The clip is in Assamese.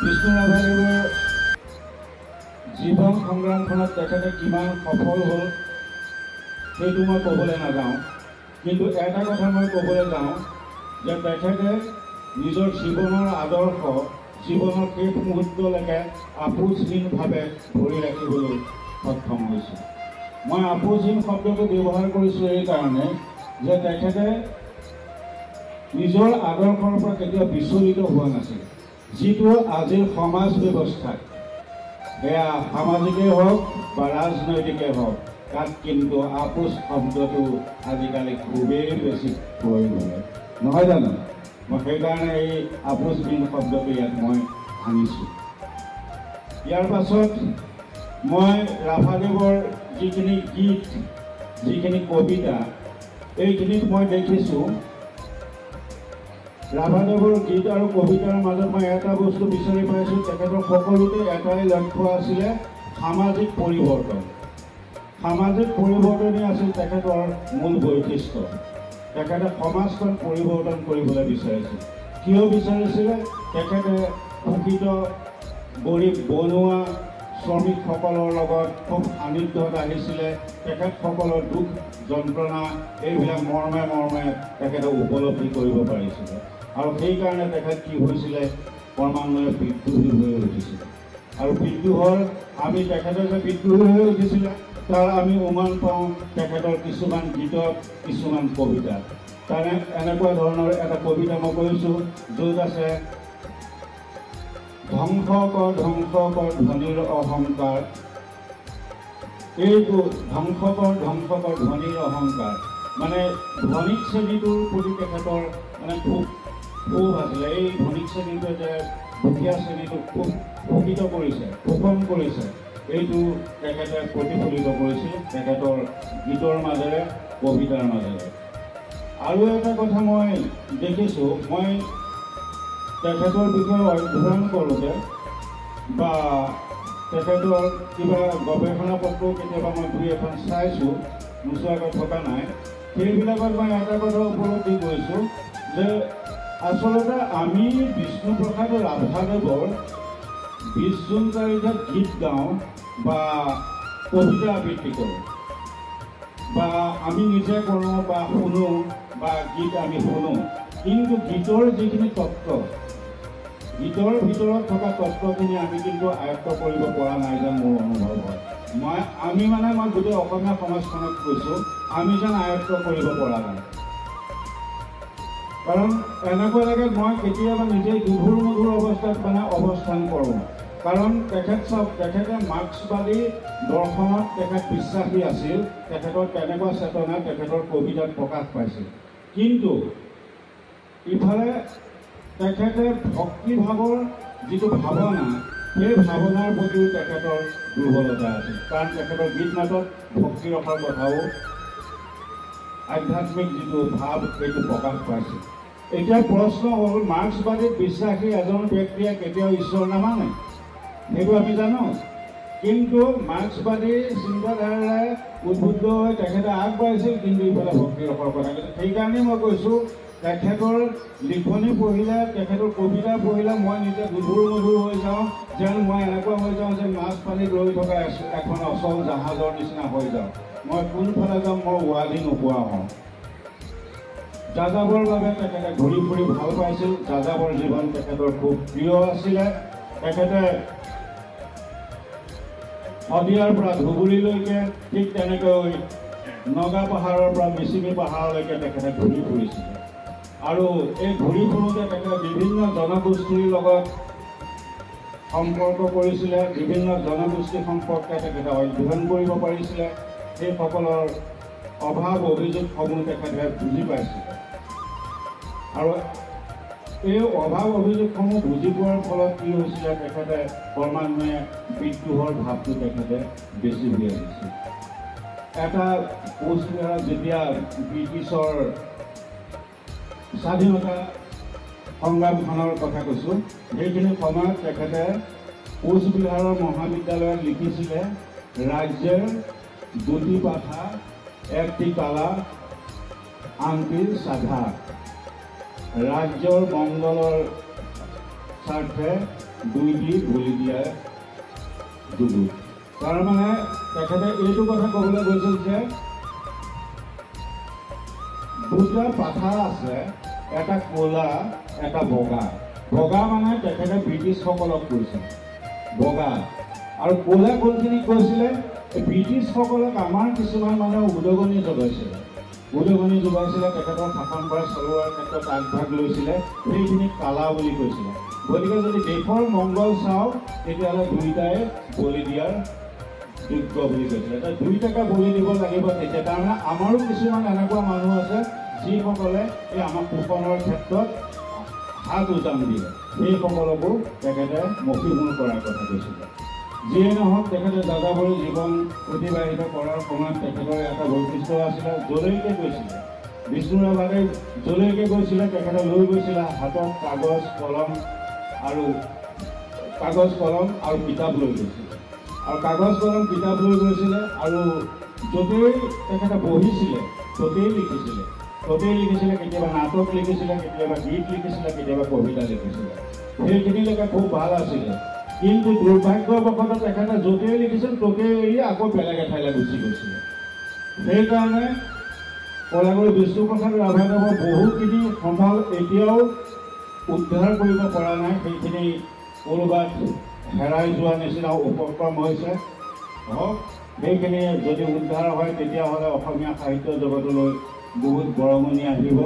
বিষ্ণু ৰাভাদেৱৰ জীৱন সংগ্ৰামখনত তেখেতে কিমান সফল হ'ল সেইটো মই ক'বলৈ নাযাওঁ, কিন্তু এটা কথা মই ক'বলৈ যাওঁ যে তেখেতে নিজৰ জীৱনৰ আদৰ্শ জীৱনৰ শেষ মুহূৰ্তলৈকে আপোচহীনভাৱে ধৰি ৰাখিবলৈ সক্ষম হৈছে। মই আপোচহীন শব্দটো ব্যৱহাৰ কৰিছোঁ এইকাৰণে যে তেখেতে নিজৰ আদৰ্শৰ পৰা কেতিয়াও বিচলিত হোৱা নাছিল। যিটো আজিৰ সমাজ ব্যৱস্থাত, সেয়া সামাজিকেই হওক বা ৰাজনৈতিকেই হওক, তাত কিন্তু আপোচ শব্দটো আজিকালি খুবেই বেছি প্ৰয়োগ হয়, নহয় জানো? মই সেইকাৰণে এই আপোচহীন শব্দটো ইয়াত মই আনিছোঁ। ইয়াৰ পাছত মই ৰাভাদেৱৰ যিখিনি গীত, যিখিনি কবিতা, এইখিনিত মই দেখিছোঁ ৰাভাদেৱৰ গীত আৰু কবিতাৰ মাজত মই এটা বস্তু বিচাৰি পাইছোঁ, তেখেতৰ সকলোতে এটাই লক্ষ্য আছিলে, সামাজিক পৰিৱৰ্তন। সামাজিক পৰিৱৰ্তনেই আছিল তেখেতৰ মূল বৈশিষ্ট্য। তেখেতে সমাজখন পৰিৱৰ্তন কৰিবলৈ বিচাৰিছিল। কিয় বিচাৰিছিলে? তেখেতে শোষিত গৰীব বনুৱা শ্ৰমিকসকলৰ লগত খুব সান্নিধ্যত আহিছিলে, তেখেতসকলৰ দুখ যন্ত্ৰণা এইবিলাক মৰ্মে মৰ্মে তেখেতে উপলব্ধি কৰিব পাৰিছিলে আৰু সেইকাৰণে তেখেত কি হৈছিলে, ক্ৰমান্বয়ে বিদ্ৰোহী হৈ উঠিছিলে। আৰু বিদ্ৰোহৰ আমি তেখেতে যে বিদ্ৰোহী হৈ উঠিছিলে তাৰ আমি উমান পাওঁ তেখেতৰ কিছুমান গীতত, কিছুমান কবিতাত। তাৰে এনেকুৱা ধৰণৰ এটা কবিতা মই কৈছোঁ য'ত আছে ধ্বংস কৰ ধ্বংস কৰ ধ্বনিৰ অহংকাৰ। এইটো ধ্বংস কৰ ধ্বংস কৰ ধ্বনিৰ অহংকাৰ, মানে ধনিক শ্ৰেণীটোৰ প্ৰতি তেখেতৰ মানে খুব ক্ষোভ আছিলে। এই ধনিক শ্ৰেণীটোৱে যে দুখীয়া শ্ৰেণীটোক খুব শোষিত কৰিছে, শোষণ কৰিছে, এইটো তেখেতে প্ৰতিফলিত কৰিছিল তেখেতৰ গীতৰ মাজেৰে, কবিতাৰ মাজেৰে। আৰু এটা কথা মই দেখিছোঁ, মই তেখেতৰ বিষয়ে অধ্যয়ন কৰোঁতে বা তেখেতৰ কিবা গৱেষণা পত্ৰও কেতিয়াবা মই দুই এখন চাইছোঁ, নোচোৱাকৈ থকা নাই। সেইবিলাকত মই এটা কথা উপলব্ধি কৰিছোঁ যে আচলতে আমি বিষ্ণুপ্ৰসাদ ৰাভাদেৱৰ 20 জুন তাৰিখে গীত গাওঁ বা কবিতা আবৃত্তি কৰোঁ বা আমি নিজে কৰোঁ বা শুনো বা গীত আমি শুনো, কিন্তু গীতৰ যিখিনি তত্ত্ব, গীতৰ ভিতৰত থকা তত্ত্বখিনি আমি কিন্তু আয়ত্ব কৰিব পৰা নাই যেন মোৰ অনুভৱ হয়। আমি মানে মই গোটেই অসমীয়া সমাজখনক কৈছোঁ, আমি যেন আয়ত্ব কৰিব পৰা নাই। কাৰণ এনেকুৱা লাগে মই কেতিয়াবা নিজেই দুধুৰ মধুৰ অৱস্থাত মানে অৱস্থান কৰোঁ। কাৰণ তেখেত চাওক, তেখেতে মাৰ্ক্সবাদী দৰ্শনত তেখেত বিশ্বাসী আছিল, তেখেতৰ তেনেকুৱা চেতনা তেখেতৰ কবিতাত প্ৰকাশ পাইছিল। কিন্তু ইফালে তেখেতে ভক্তিভাৱৰ যিটো ভাৱনা, সেই ভাৱনাৰ প্ৰতিও তেখেতৰ দুৰ্বলতা আছিল। কাৰণ তেখেতৰ গীত মাতত ভক্তিৰসৰ কথাও, আধ্যাত্মিক যিটো ভাৱ, সেইটো প্ৰকাশ পাইছিল। এতিয়া প্ৰশ্ন হ'ল, মাৰ্ক্সবাদীত বিশ্বাসী এজন ব্যক্তিয়ে কেতিয়াও ঈশ্বৰ নামানে, সেইটো আমি জানো। কিন্তু মাৰ্ক্সবাদী চিন্তাধাৰাৰে উদ্বুদ্ধ হৈ তেখেতে আগবাঢ়িছিল, কিন্তু ইফালে ভক্তিৰসৰ কথা কৈছে। সেইকাৰণেই মই কৈছোঁ, তেখেতৰ লিখনি পঢ়িলে, তেখেতৰ কবিতা পঢ়িলে মই নিজে গধুৰ মধুৰ হৈ যাওঁ, যেন মই এনেকুৱা হৈ যাওঁ যে মাছ পানীত ৰৈ থকা এখন অচল জাহাজৰ নিচিনা হৈ যাওঁ। মই কোনফালে যাম মই ৱালি নোপোৱা হওঁ। যাযাবৰ বাবে তেখেতে ঘূৰি ফুৰি ভাল পাইছিল, যাযাবৰ জীৱন তেখেতৰ খুব প্ৰিয় আছিলে। তেখেতে শদিয়াৰ পৰা ধুবুৰীলৈকে, ঠিক তেনেকৈ নগা পাহাৰৰ পৰা মিচিমি পাহাৰলৈকে তেখেতে ঘূৰি ফুৰিছিলে। আৰু এই ঘূৰি ফুৰোঁতে তেখেতে বিভিন্ন জনগোষ্ঠীৰ লগত সম্পৰ্ক কৰিছিলে, বিভিন্ন জনগোষ্ঠী সম্পৰ্কে তেখেতে অধ্যয়ন কৰিব পাৰিছিলে, সেইসকলৰ অভাৱ অভিযোগসমূহ তেখেতে বুজি পাইছিলে। আৰু এই অভাৱ অভিযোগসমূহ বুজি পোৱাৰ ফলত কি হৈছিলে, তেখেতে ক্ৰমান্বয়ে বিদ্ৰোহৰ ভাৱটো তেখেতে বেছি হৈ আহিছিল। এটা কোচবিহাৰত যেতিয়া ব্ৰিটিছৰ স্বাধীনতা সংগ্ৰামখনৰ কথা কৈছোঁ, সেইখিনি সময়ত তেখেতে কোচবিহাৰৰ মহাবিদ্যালয়ত লিখিছিলে, ৰাজ্যৰ দুটি পাঠা, একটি কালা, আনটি সাধা। ৰাজ্যৰ মংগলৰ স্বাৰ্থে দুইটি বলি দিয়াৰ যুগুত। তাৰমানে তেখেতে এইটো কথা ক'বলৈ গৈছিল যে দুটা পাথা আছে, এটা ক'লা এটা বগা। বগা মানে তেখেতে ব্ৰিটিছসকলক কৈছে বগা, আৰু ক'লা কোনখিনি কৈছিলে, ব্ৰিটিছসকলক আমাৰ কিছুমান মানুহে উদগনি যোগাইছিলে, উদগনি যোগাইছিলে, তেখেতৰ শাসনভাৰ চলোৱাৰ ক্ষেত্ৰত আগভাগ লৈছিলে, সেইখিনিক কালা বুলি কৈছিলে। গতিকে যদি দেশৰ মংগল চাওঁ তেতিয়াহ'লে দুয়োটাই বলি দিয়াৰ যোগ্য বুলি কৈছিলে। এতিয়া দুইটাকে বলি দিব লাগিব তেতিয়া, তাৰমানে আমাৰো কিছুমান এনেকুৱা মানুহ আছে যিসকলে এই আমাক শোষণৰ ক্ষেত্ৰত হাত উজান দিয়ে, সেইসকলকো তেখেতে মষিমূৰ কৰাৰ কথা কৈছিলে। যিয়ে নহওক, তেখেতে যাযাবৰী জীৱন অতিবাহিত কৰাৰ সময়ত তেখেতৰ এটা বৈশিষ্ট্য আছিলে, য'লৈকে গৈছিলে বিষ্ণু ৰাভাদেৱ য'লৈকে গৈছিলে তেখেতে লৈ গৈছিলে হাতত কাগজ কলম আৰু কাগজ কলম আৰু কিতাপ লৈ গৈছিলে, আৰু কাগজ কলম কিতাপ লৈ গৈছিলে, আৰু য'তেই তেখেতে বহিছিলে ত'তেই লিখিছিলে, ত'তেই লিখিছিলে, কেতিয়াবা নাটক লিখিছিলে, কেতিয়াবা গীত লিখিছিলে, কেতিয়াবা কবিতা লিখিছিলে। সেইখিনিলৈকে খুব ভাল আছিলে, কিন্তু দুৰ্ভাগ্যবশতঃ তেখেতে য'তেই লিখিছিল ত'তেই এৰি আকৌ বেলেগ এঠাইলৈ গুচি গৈছিলে। সেইকাৰণে কলাগুৰু বিষ্ণুপ্ৰসাদ ৰাভাদেৱৰ বহুখিনি সমল এতিয়াও উদ্ধাৰ কৰিব পৰা নাই, সেইখিনি ক'ৰবাত হেৰাই যোৱা নিচিনা উপক্ৰম হৈছে। হওক, সেইখিনি যদি উদ্ধাৰ হয় তেতিয়াহ'লে অসমীয়া সাহিত্য জগতলৈ বহুত বৰঙণি আহিব।